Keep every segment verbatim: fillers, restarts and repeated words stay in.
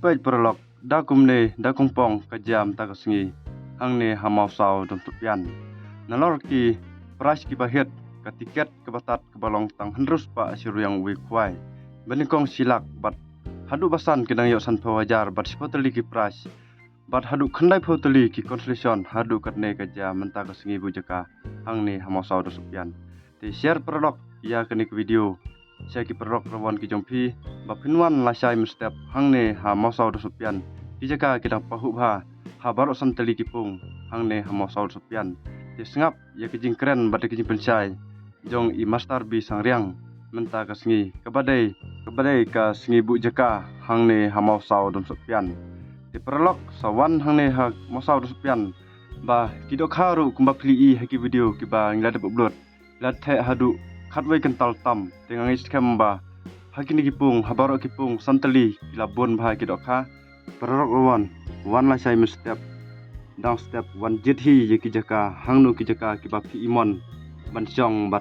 Peit paralok, da kumne da kongpong ka jia mynta ka sngi hangne ha Mawsaw Dom Sohpian. Nalor ki prize kiba hit, ka tiket kaba tad kaba long tang hynriew spah shi ryong wei khwai, ba nyngkong shi lak bad haduh ba san ki dang ïoh sanphew hajar bad shiphew tylli ki prize bad haduh khyndaiphew tylli ki consolation. Haduh katne ka jia mynta ka sngi buh jaka hangne ha Mawsaw Dom Sohpian. Te share paralok ïa kane ka video sha ki paralok riewwan ki jong phi ba phin wan lashai mynstep hangne ha Mawsaw Dom Sohpian. Ki jaka ki dang pahuh bha ha baroh san tylli ki pung hangne ha Mawsaw Dom Sohpian. Te sngap ïa ki jingkren bad ki jingpynshai jong i Master B Sangriang mynta ka sngi kaba dei, kaba dei ka sngi buh jaka hangne ha Mawsaw Dom Sohpian. Te paralok, sa wan hangne ha Mawsaw Dom Sohpian ba ki dohkha ruh kumba phi ïohi ha ki video kiba ngi la dep upload, la theh haduh khatwei kyntal tam. Te nga ngeit skhem ba ha kine ki pung, ha baroh ki pung san tylli ki la bun bha ki dohkha. Paralok riewwan, wan lashai mynstep, dang step wan jied hi ïa ki jaka hangno ki jaka kiba phi i mon ban shong bad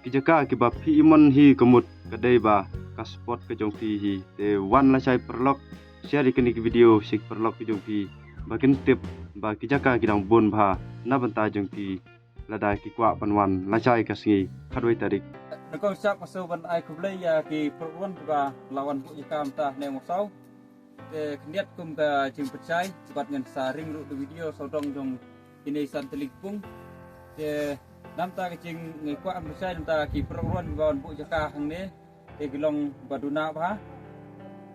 ki jaka kiba phi i mon hi ka mut ka dei ba ka spot ka jong phi hi. Te wan lashai paralok, share ïa kane ka video sha ki paralok ki jong phi ba kin tip ba ki jaka ki dang bun bha na bynta jong phi lada ki kwah ban wan lashai ka sngi khatwei tarik. Nyngkong shap nga shu ban ai khublei ïa ki paralok riewwan kiba la wan buh jaka mynta hangne Mawsaw. Te khyndiat kum ka jingpynshai bad ngan sa ring ruh da video sawdong jong kine san tylli ki pung. Te namta ka jingkwah ban pynshai namta ki paralok riewwan kiba wan buh jaka hangne, te ki long ba duna bha.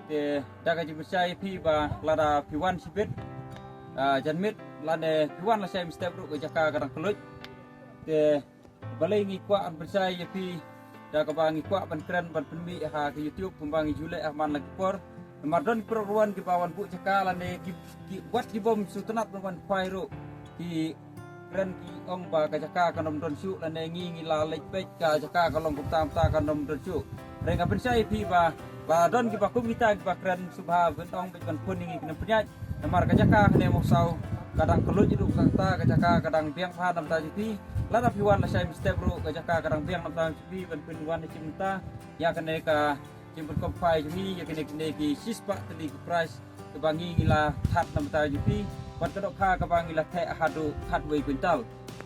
Te da ka jingpynshai phi ba lada phi wan shibit, ah, janmiet lane phi wan lashai mynstep ruh ka jaka ka dang kylluid. Te balei ngi kwah ban pynshai ïa phi, da kaba ngi kwah ban kren ban pynmih ha ka YouTube kumba ngi ju leh ha man la ki por. Namar don ki paralok riewwan kiba wan buh jaka lane ki, ki wat ki bym sngewtynnat ban wan khwai ruh, ki kren ki ong ba ka jaka kan ym don shuh lane ngi ngi la leit peit ka jaka ka long kumta kumta kan ym don shuh. Hynrei nga pynshai ïa phi ba, ba don kiba kum kita kiba kren sngewbha ban ong bad ban phone ïa ngi ki nongpynïaid. Namar ka jaka hangne Mawsaw ka dang kylluid ruh, kata ka jaka ka dang biang bha na bynta jong phi. Lada phi wan lashai mynstep ruh ka jaka ka dang biang na bynta jong phi ban pynwan na jingmynta ïa kane ka jingpynkob khwai jong ngi ïa kine, kine ki shispah tylli ki prize kaba ngi ngi la thad na bynta jong phi, bad ka dohkha kaba ngi la theh haduh khatwei kwintal.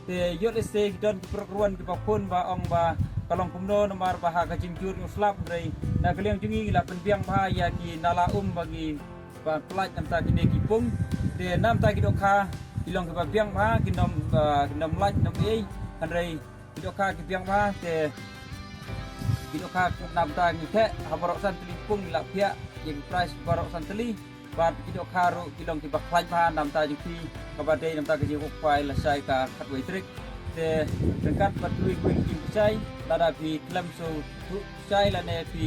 Te ïoh lehse ki don ki paralok riewwan kiba phone ba ong ba ka long kumno namar ba ha ka jingjur ngi slap, hynrei na ka liang jong ngi ngi la pynbiang bha ïa ki nala um ba ngi ba pynlait namta kine ki pung. Te namta ki dohkha ki long kiba biang bha, kin ym, ah, kin ym lait nym ei. Hynrei ki dohkha ki biang bha, te ki dohkha namta ngi theh ha baroh san tylli ki pung ngi la phiah ïa ki prize baroh san tylli. Bad ki dohkha ruh ki long kiba khlaiñ bha namta jong phi kaba dei namta ka jingbuh khwai lashai ka khatwei tarik. Te ryngkat bad kiwei kiwei ki jingpynshai, lada phi khlem shu buh shai lane phi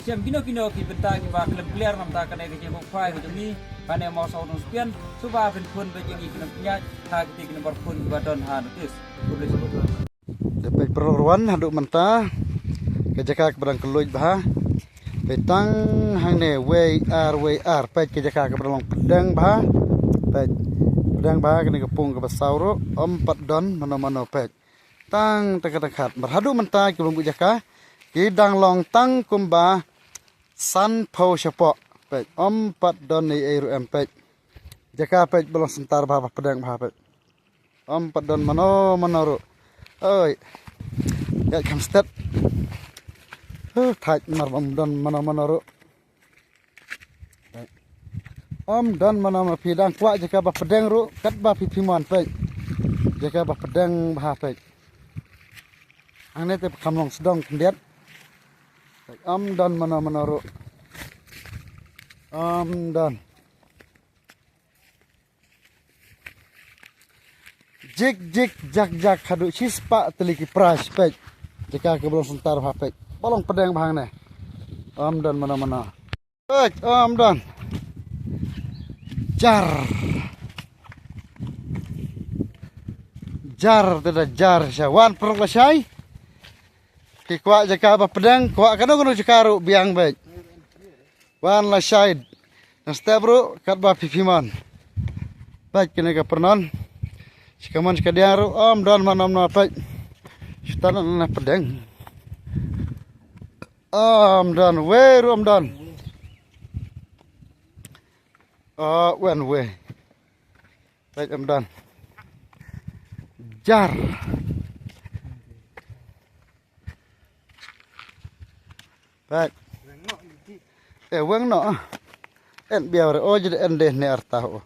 shem kino kino ki bynta kiba khlem clear namta kane ka jingbuh khwai ka jong ngi hangne Mawsaw Dom Sohpian, sngewbha phin phone beit ïa ngi ki nongpynïaid ha kite ki number phone kiba don ha notice. Khublei shibun. Te peit paralok riewwan, haduh mynta ka jaka kaba dang kylluid bha. Peit tang hangne wei ar wei ar, peit ka jaka kaba dang long pdeng bha. Peit pdeng bha, kane ka pung kaba saw ruh ym pat don mano mano, peit. Tang tang ka dang khat. Namar haduh mynta kiba buh jaka ki dang long tang kumba sanphew shapoh. Peit, ym pat don ei ei ruh em, peit. Jaka peit ba long center bha, ba pdeng bha, peit. Ym pat don mano mano ruh. Oi. Ïaid kham stet. Huh, thait namar ba ym don mano mano ruh. Ym don mano mano, phi dang kwah jaka ba pdeng ruh katba phi phi mon, peit. Jaka ba pdeng bha, peit. Hangne te kham long sdong khyndiat. Peit, ym don mano mano ruh. Ym don. Jik jik jak jak haduh shispah tylli ki prize, peit. Jaka kaba long center bha, peit. Ba long pdeng bha hangne. Ym don mano mano. Peit, ym don. Jar. Jar, te da jar sha. Wan paralok lashai. Ki kwah jaka ba pdeng, kwah kano kano jaka ruh biang, peit. Wan lashai. Dang step ruh katba phi phi mon. Peit kane ka pyrngon. Shi kamon shi kadiang ruh ym don mano mano, peit. Shi tan na pdeng. Ym don, wei ruh ym don. Oh, wan wei. Peit ym don. Jar. Peit. Eh, weng noh. En biaw re, oh, jadi en deh ne artah, oh.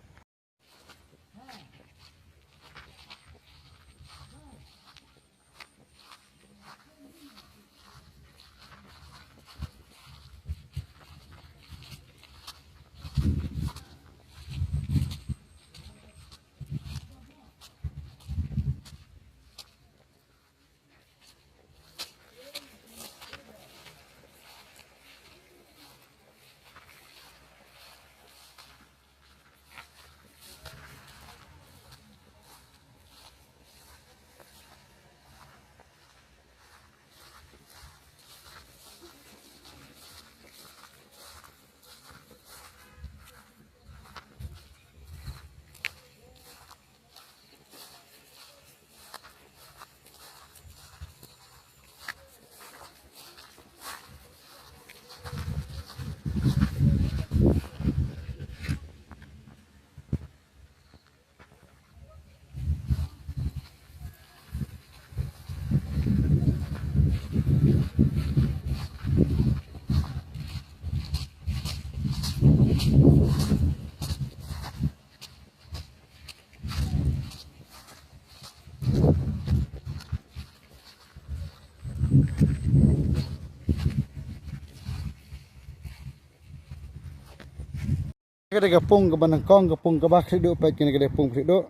Ka dei ka pung kaba nyngkong, ka pung kaba khlieh duh, peit kane ka dei pung khlieh duh.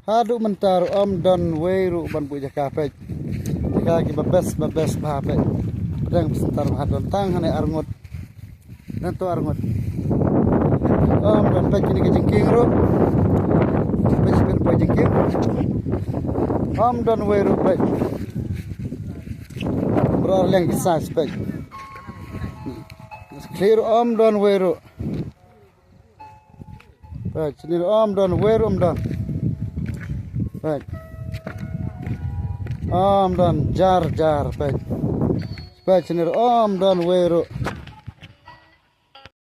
Haduh mynta ruh ym don wei ruh ban buh jaka, peit. Jaka kiba best, ba best bha, peit. Pdeng ba syntar bha, don tang hangne arngut. Nangto arngut. Ym don, peit kine ki jingkieng ruh. Peit, peit, peit jingkieng. Ym don wei ruh, peit. Bro, leng ki size, peit. Khlieh ruh ym don wei ruh. Peit, shane ruh ym don, wei ruh ym don. Peit. Ym don, jar jar, peit. Peit, shane ruh ym don, wei ruh.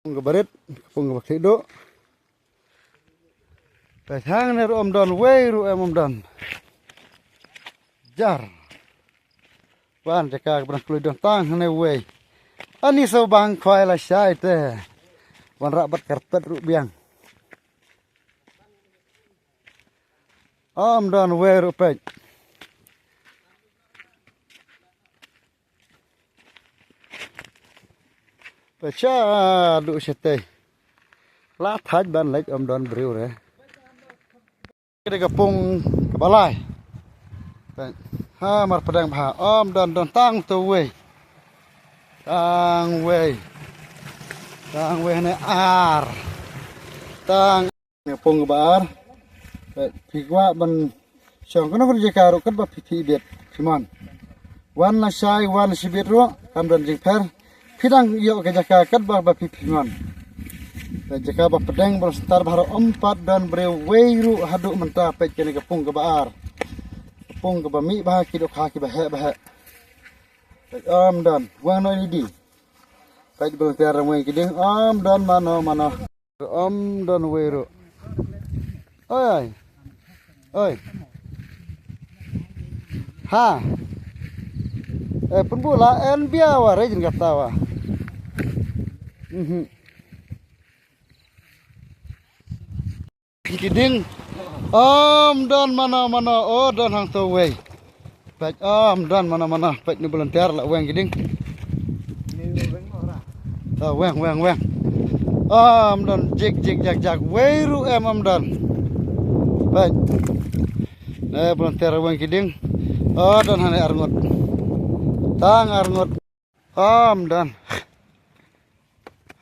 Pung kaba rit, pung kaba khlieh duh. Peit, hangne ruh ym don, wei ruh em ym don. Jar. Wan jaka kaba dang kloi, don tang hangne wei. Ani sawbang khwai lashai te. Wanrah bad carpet ruh biang. Ym don wei ruh, peit. Peit sha duh shatei. La thait ban leit, ym don briew re. Ka dei ka pung kaba lai. Peit. Ha, mar pdeng bha. Ym don, don tang to wei. Tang wei. Tang wei ne ar. Tang ne pung kaba ar. Peit, phi kwah ban shong kano kano jaka ruh katba phi, phi bit, phi mon. Wan lashai, wan shibit ruh kam don jingpher. Phi dang ïoh ka jaka katba, ba phi, phi mon. Ka jaka ba pdeng ba syntar bha ruh ym pat don briew wei ruh haduh mynta, peit kane ka pung kaba ar. Ka pung kaba mih bha, ki dohkha kiba heh ba heh. Peit ym don, weng noh ïa ki dieng. Peit volunteer dang weng ki dieng, ym don mano mano. Ym don wei ruh. Oi, oi. Oi. Ha. Eh, pynbula en bia wa rejin kata wa. Mhm. Ki dieng. Ym don mano mano, oh, don hangto wei. Peit, ym don mano mano, peit, ni volunteer la weng ki dieng. Ah, weng, weng, weng. Ym don, jik, jik, jak, jak, wei ruh em ym don. Peit. Ne volunteer weng ki dieng. Oh, don hangne arngut. Tang arngut. Ym don.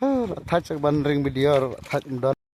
Ah, la thait sha ban ring video, la thait ym don.